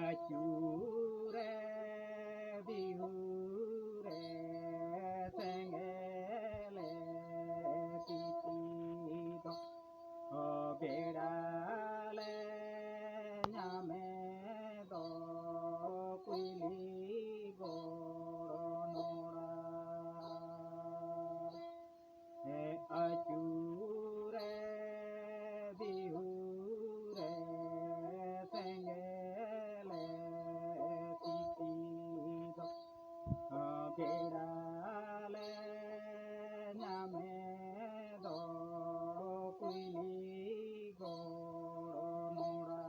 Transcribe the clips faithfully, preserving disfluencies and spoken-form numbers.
ᱟᱹᱪᱩᱨᱮ ᱵᱤᱦᱩᱨᱮ ᱥᱮᱸᱜᱮᱞᱮ ᱛᱤᱛᱤ ᱫᱚ ᱵᱮᱲᱟ ᱞᱮ ᱧᱟᱢᱮ ᱫᱚ ᱠᱩᱭᱞᱤ ᱜᱚᱲᱚ ᱱᱚᱲᱟ᱾ ᱟᱹᱪᱩᱨᱮ ᱵᱤᱦᱩᱨᱮ ᱥᱮᱸᱜᱮᱞᱮ ᱛᱤᱛᱤ ᱫᱚ ᱵᱮᱲᱟ ᱞᱮ ᱧᱟᱢᱮ ᱫᱚ ᱠᱩᱭᱞᱤ ᱜᱚᱲᱚ ᱱᱚᱲᱟ᱾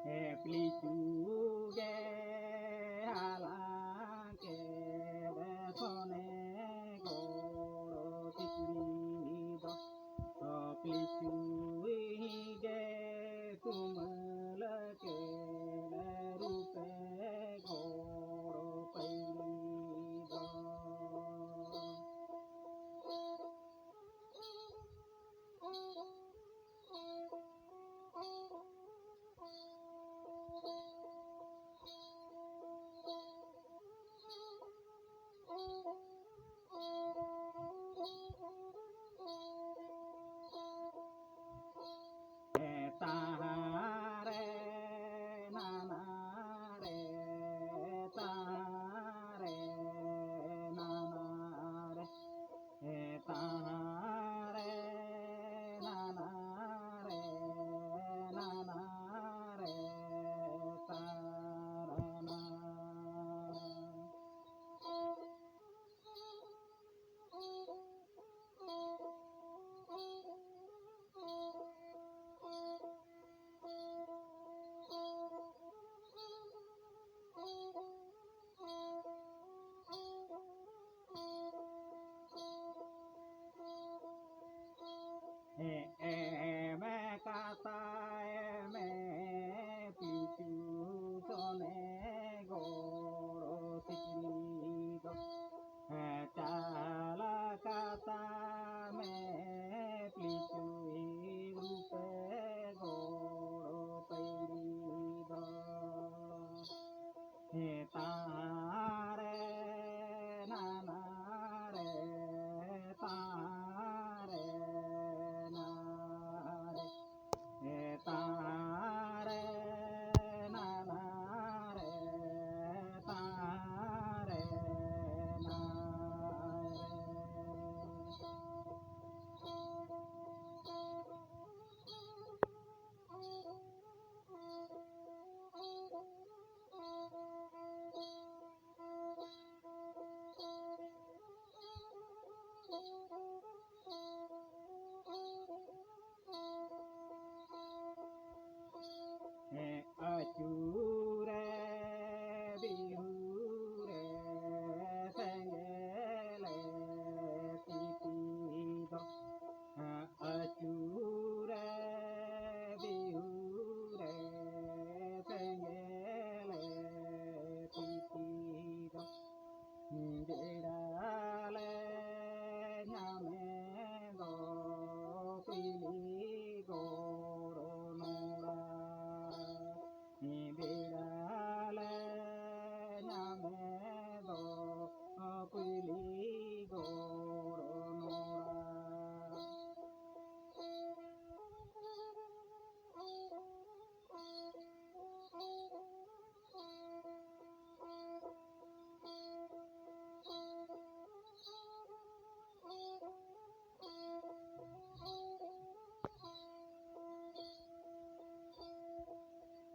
ᱯᱤᱞᱪᱩ ᱜᱮ ᱦᱟᱞᱟᱝ ᱠᱮᱫ ᱥᱚᱱᱮ ᱜᱚᱲᱚ ᱥᱤᱠᱲᱤ ᱫᱚ᱾ ᱯᱤᱞᱪᱩ ᱜᱮ ᱛᱩᱢᱟᱹᱞ ᱠᱮᱫ ᱨᱩᱯᱮ ᱜᱚᱲᱚ ᱯᱟᱹᱭᱞᱤ ᱫᱚ᱾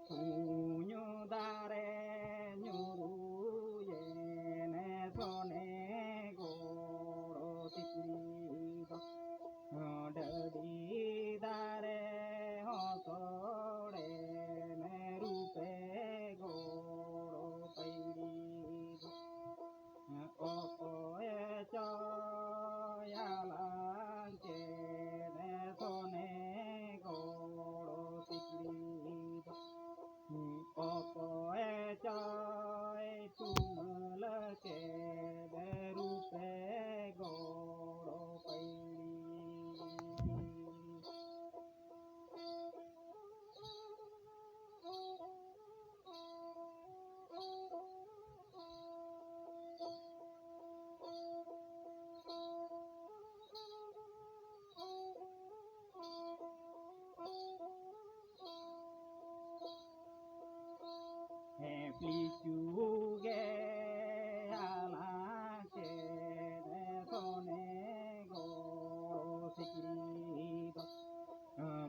ᱠᱩᱧᱩ ᱫᱟᱨᱮ ᱧᱩᱨᱩᱭᱮᱱ ᱥᱚᱱᱮ ᱜᱚᱲᱚ ᱥᱤᱠᱲᱤ ᱫᱚ᱾ ᱰᱟᱹᱰᱤ ᱫᱟᱨᱮ ᱦᱚᱸ ᱛᱚᱲᱮᱱ ᱨᱩᱯᱮ ᱜᱚᱲᱚ ᱯᱟᱹᱭᱲᱤ ᱫᱚ᱾ ᱚᱠᱚᱭ ᱪᱚᱭ ᱦᱟᱞᱟᱝ ᱠᱮᱫ ᱥᱚᱱᱮ ᱜᱚᱲᱚ ᱥᱤᱠᱲᱤ ᱫᱚ᱾ ᱚᱠᱚᱭ ᱪᱚᱭ ᱛᱩᱢᱟᱹᱞ ᱠᱮᱫ ᱨᱩᱯᱮ ᱜᱚᱲᱚ ᱯᱟᱹᱭᱲᱤ᱾ ᱦᱮᱸ, ᱯᱤᱪᱩ ᱜᱮ ᱦᱟᱞᱟᱝ ᱠᱮᱫ ᱥᱚᱱᱮ ᱜᱚᱲᱚ ᱥᱤᱠᱲᱤ ᱫᱚ᱾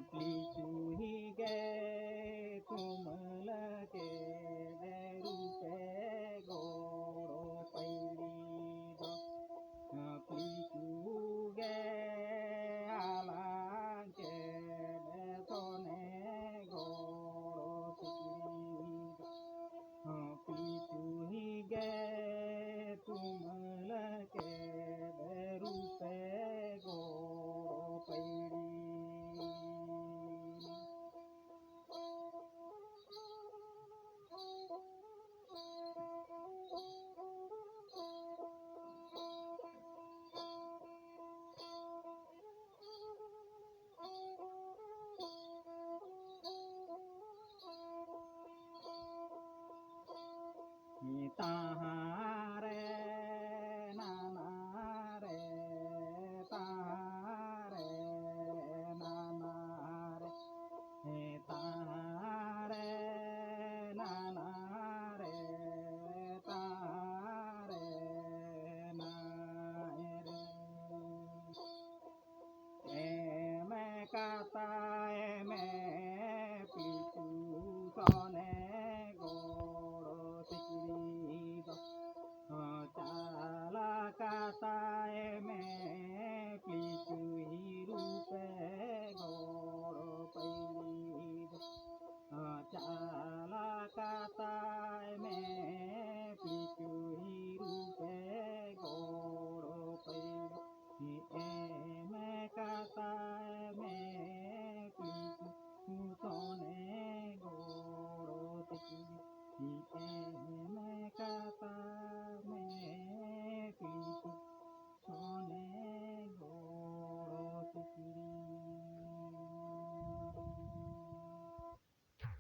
ᱯᱤᱪᱩ ᱦᱤ ᱜᱮ ᱛᱩᱢᱟᱹᱞ ᱠᱮᱫ ᱨᱩᱯᱮ ᱜᱚᱲᱚ ᱯᱟᱹᱭᱲᱤ ᱫᱚ᱾ ᱯᱤᱪᱩ ᱜᱮ ᱦᱟᱞᱟᱝ ᱠᱮᱫ ᱥᱚᱱᱮ ᱜᱚᱲᱚ ᱥᱤᱠᱲᱤ ᱫᱚ᱾ ᱯᱤᱪᱩ ᱦᱤ ᱜᱮ ᱛᱩᱢᱟᱹᱞ ᱠᱮᱫ ᱨᱩᱯᱮ ᱜᱚᱲᱚ ᱯᱟᱹᱭᱲᱤ᱾ ᱛᱟᱦᱟᱸ